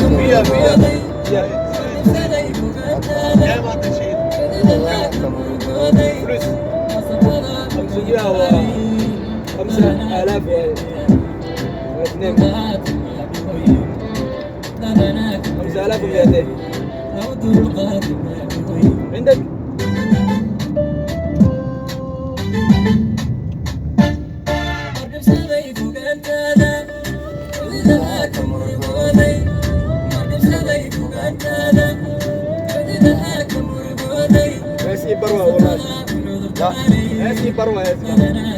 100. فلوس 500 و 5000 و 2، 5200 عندك. هسي بروا والله، هسي بروا، هسي بروا.